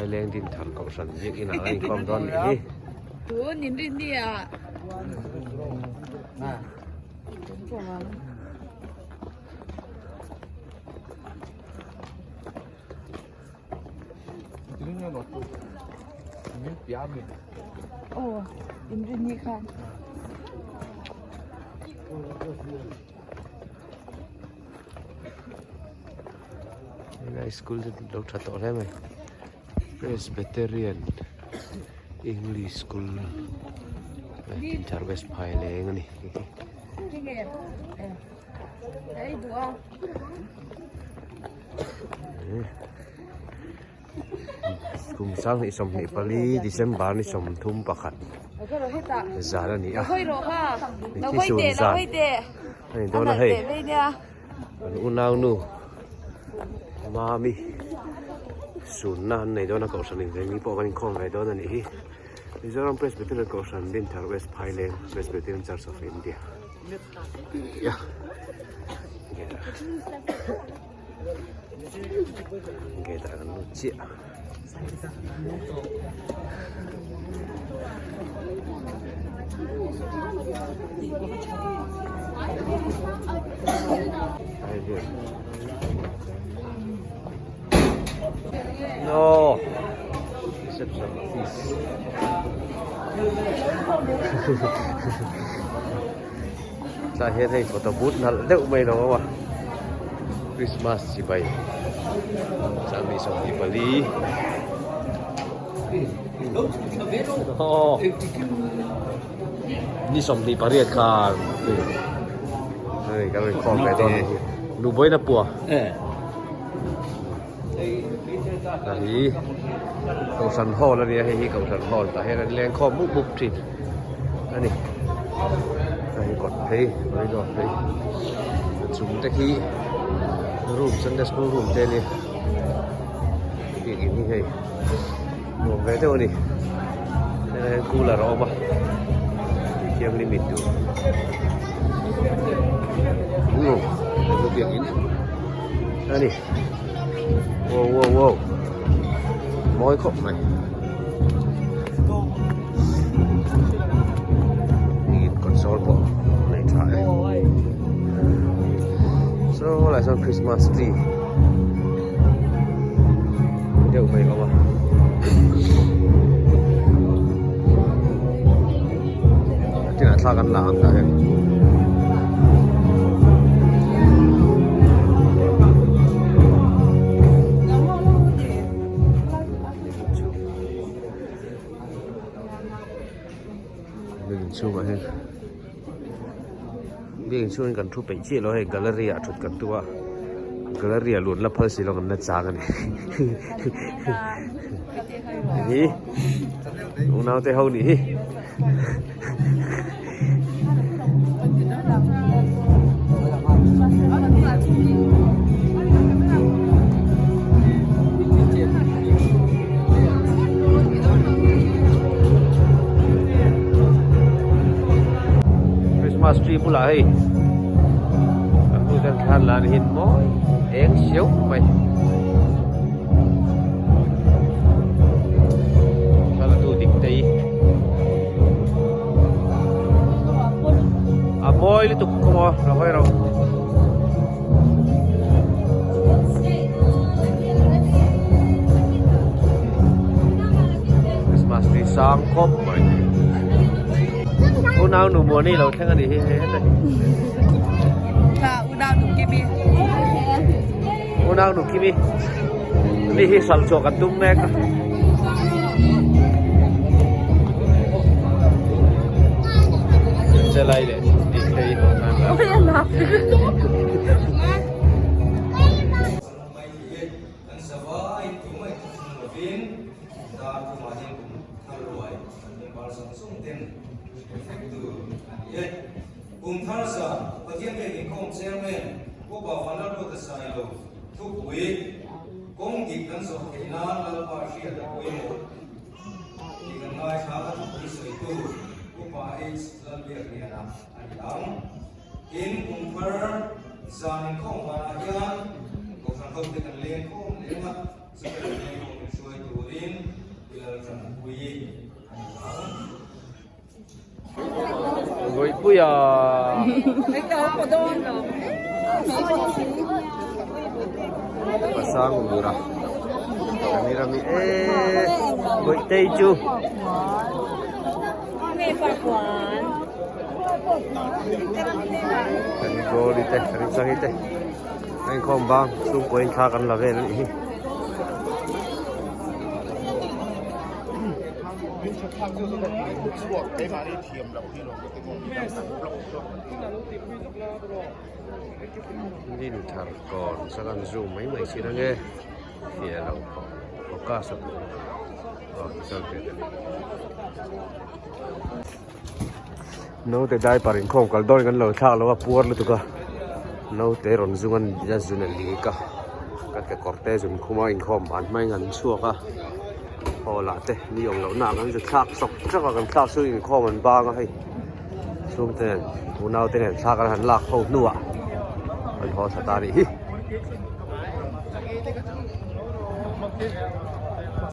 Phaileng Dinthar Kohhran biak inah kan inkhawm dawn nih hi. Tun inrinni ah. Aw inrinni khan. Helai school chu lo tha tawh hle mai Presbyterian English School Dinthar West Phaileng a ni. Kum 2024 December ni 31 zan a ni a mitthi sun zan a ni dawn a hei an unaunu Mami sunna an nei dawn a kohhran invengi pawh kan inkhawm ve dawn a nih hi Mizoram Presbyterian Kohhran Dinthar West Phaileng Presbyterian Church of India. Gate ah kan lut chiah. No. Reception office. Tlai hian hei photo booth nalh deuh mai lo awm a Christmas chibai 2024 ni 28 khan hei kan rawn khawm ve dawn a ni nubawiin a pua hei kohhran hall a ni a hei hi kohhran hall tah hian an leng khawm mup mup thin a ni hei kawt phei corridor phei a chung te khi room sunday school room te a ni biakin hi hei nuam ve deuh a ni hetah hian cooler a awm a tui thianghlim in tur biakin a ni wow wow wow mawi khawp mai in console pawh nei tha e so lai sawn christmas tree deuh mai awm a tinah thla kan la ang tah hian. Biakin chhungah hian biakin chhungin kan thu peih chiah lo hei gallery ah thut kan tum a gallery ah luan la phal si lo kan la chang a ni hi unau te ho nih hi. Christmas tree bulah hei an nu ten thlan la ni hin mawi eng siau mai. Thlalatu dik te hi a mawi lutuk kawng aw lo hawi rawh. Christmas tree sang khawp mai. Unau nu muani lo thleng a nih hi hei heta hi. Unau nu Kimi. Unau nu Kimi. Ni hi sal chhuah kan tum mek a. Chelai leh dik phei an la. Kan zavai tumah inthuthung lovin dar tumah hian kum thar ruai kan member zawng zawng ten effect tur a ni e. Kum thar zan Pathian biak inkhawm chairman Upa Vanlalruata Sailo thupui kawng dik kan zawh theih nan Lalpa hriat a pawimawh tih kan ngaithla a thupui sawitu Upa H Lalbiakliana a ni ang. Tin, kum thar zan inkhawm vanah hian Kohhran hote kan leng khawm leng a, chutah kan leng khawm. min hruai turin i lalṭanpui a ni ang. Vawipuia. Pasang mura. Rami rami e. Vawihtei chu. Kan goli te, kan sangi te. Inkhawm bang chhungkaw in thla kan la vel a nih hi. Dinthar kawn chuan zoom mai mai thin ange fiah lo focus a aw tichuan fiah ta ni. Naute diaper inkhawm kal dawn kan lo thlak lo a puar lutuk a naute rawn zung a a zun a lik a ka kekawr te zun khum a inkhawm an hmangin an chhuak a hall ah te mi awm loh na ah kan zu thlak sawk sawk a kan thlak chu inkhawm an bang a hei chhungte nen unau te nen thlak an han lak ho hnuah an haw thla ta a nih hi.